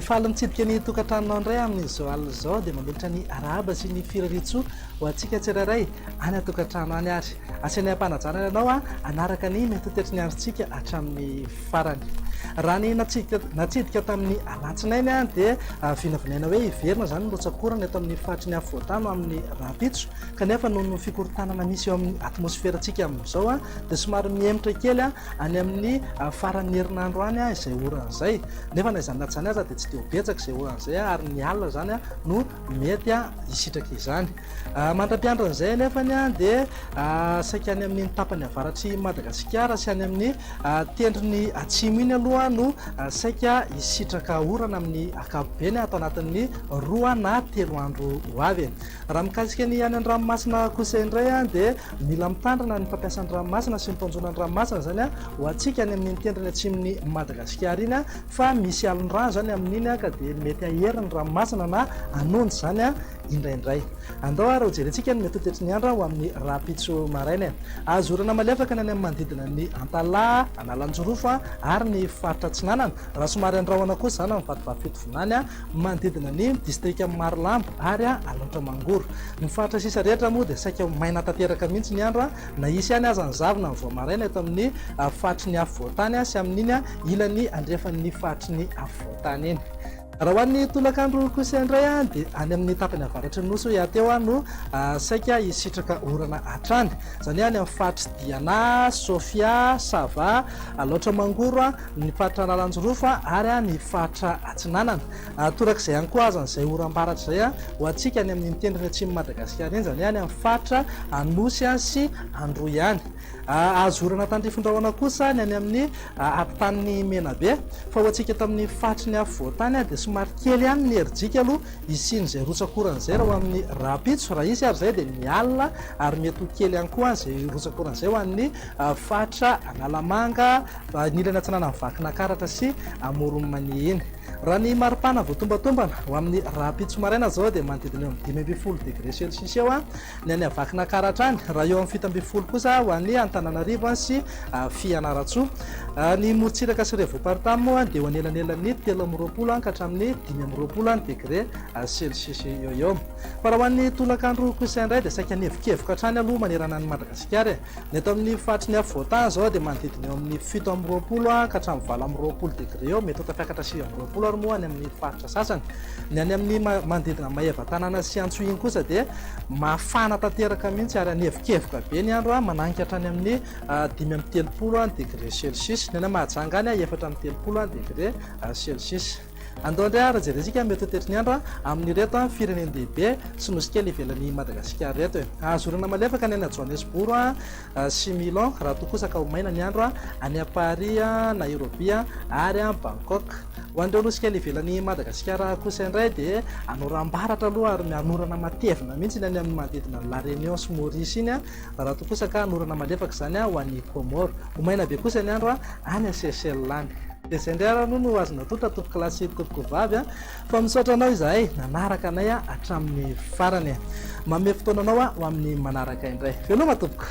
faly mitsidika ny tokantranonao indray amin'izao alina izao dia manolotra ny arahaba sy ny firariantsoa ho antsika tsirairay any an-tokantrano any ary asainay am-panajana ianao hanaraka ny mety ho toetry ny androntsika hatramin'ny farany. Raha ny natsidika natsidika tamin'ny alatsinainy dia vinavinaina hoe hiverina izany ny rotsak'orana eto amin'ny faritry ny afovoan-tany ho amin'ny rahampitso kanefa noho ny fikorontanana misy eo amin'ny atmosferantsika amin'izao dia somary mihemotra kely any amin'ny faran'ny herinandro any izay orana izay. Nefa na izany na tsy izany aza dia tsy dia ho betsaka izay orana izay ary ny alina izany no mety hisitraka izany. Mandra-piandrin'izay anefa dia saika any amin'iny tapany avaratr'i Madagasikara sy any amin'ny tendrony atsimo iny aloha no saika hisitraka orana amin'ny ankapobeny ato anatin'ny roa na telo andro ho avy. Raha mikasika ny any an-dranomasina kosa indray dia mila mitandrina ny mpampiasa ny ranomasina sy ny mpanjono ny ranomasina izany ho antsika any amin'iny tendrony atsimon'i Madagasikara iny fa misy alon-drano izany amin'iny ka dia mety hahery ny ranomasina na hanonja izany indraindray. Andao ary hojerentsika ny mety ho toetry ny andro ho amin'ny rahampitso maraina e. Azo orana malefaka ny any amin'ny manodidina ny Antalaha, Analanjirofo ary ny faritra Atsinanana, raha somary andrahona kosa izany amin'ny Vatovavy Fitovinany manodidina ny distrikan'i Marolambo ary Alaotra Mangoro. Ny faritra sisa rehetra moa dia saika ho maina tanteraka mihitsy ny andro na hisy ihany aza ny zavona ny vao maraina eto amin'ny faritry ny afovoan-tany sy amin'iny ilany andrefan'ny faritry ny afovoan-tany iny. Raha ho an'ny tolakandro kosa indray dia any amin'ny tapany avaratry ny Nosy hoy aho teo no saika hisitraka orana hatrany. Izany hoe any amin'ny faritr'i Diana, Sofia, Sava, Alaotra Mangoro, ny faritra Analanjirofo ary ny faritra Atsinanana. Torak'izay ihany koa azan'izay oram-baratra izay ho antsika any amin'iny tendrony atsimon'i Madagasikara iny, izany hoe any amin'ny faritra Anosy sy Androy any. Azo orana tandrifin-drahona kosa ny any amin'ny ampitanin'i Menabe. Fa ho antsika eto amin'ny faritry ny afovoan-tany dia somary kely ihany ny herijika aloha hisian'izay rotsak'orana izay raha ho amin'ny rahampitso. Raha hisy ary izay dia ny alina ary mety ho kely ihany koa izay rotsak'orana izay ho an'ny faritra Analamanga, ny ilany atsinanan'i Vakinankaratra sy Amoron'i Mania iny. Raha ny maripana voatombatombana ho amin'ny rahampitso maraina izao dia manodidina eo amin'ny 15 degré celsius eo. Ny any Vakinankaratra any, raha eo amin'ny 17 kosa ho an'i Antananarivo sy Fianarantsoa. Ny morontsiraka sy revopartany moa dia eo anelanelan'ny 23 ka hatramin'ny 25 degre celsius eo eo. Fa raha ho an'ny tolakandro kosa indray dia saika nievokievoka hatrany aloha manerana an'i Madagasikara e. Ny eto amin'ny faritry ny afovoan-tany izao dia manodidina eo amin'ny 27 ka hatramin'ny 28 degre eo, mety ho tafiakatra 29 ary moa any amin'ny faritra sasany. Ny any amin'ny manodidina an'i Maevatanàna sy Antsohihy kosa dia mafana tanteraka mihitsy ary hanevokevoka be ny andro, mananika hatrany amin'ny 35 degre celsius. Ny any Mahajanga any 34 degre celsius. Andao indray ary jerentsika ny mety ho toetry ny andro amin'ireto firenen-dehibe sy nosy kely ivelan'i Madagasikara ireto e. Azo orana malefaka ny any Johannesburg sy Milan, raha toa kosa ka ho maina ny andro any Paris, Nairobi ary Bangkok. Ho an'ireo nosy kely ivelan'i Madagasikara kosa indray dia hanoram-baratra aloha ary mihanorana matevina mihitsy ny any amin'ny manodidina an'i La Réunion sy Maurice iny, raha toa kosa ka hanorana malefaka izany ho an'i Comores. Ho maina be kosa ny andro any Seychelles any. Dia izay indray ary aloha no azo natolotra tompokolahy sy tompokovavy a! Fa misaotra anao izahay nanaraka anay hatramin'ny farany e! Manome fotoana anao ho amin'ny manaraka indray. Veloma tompoko!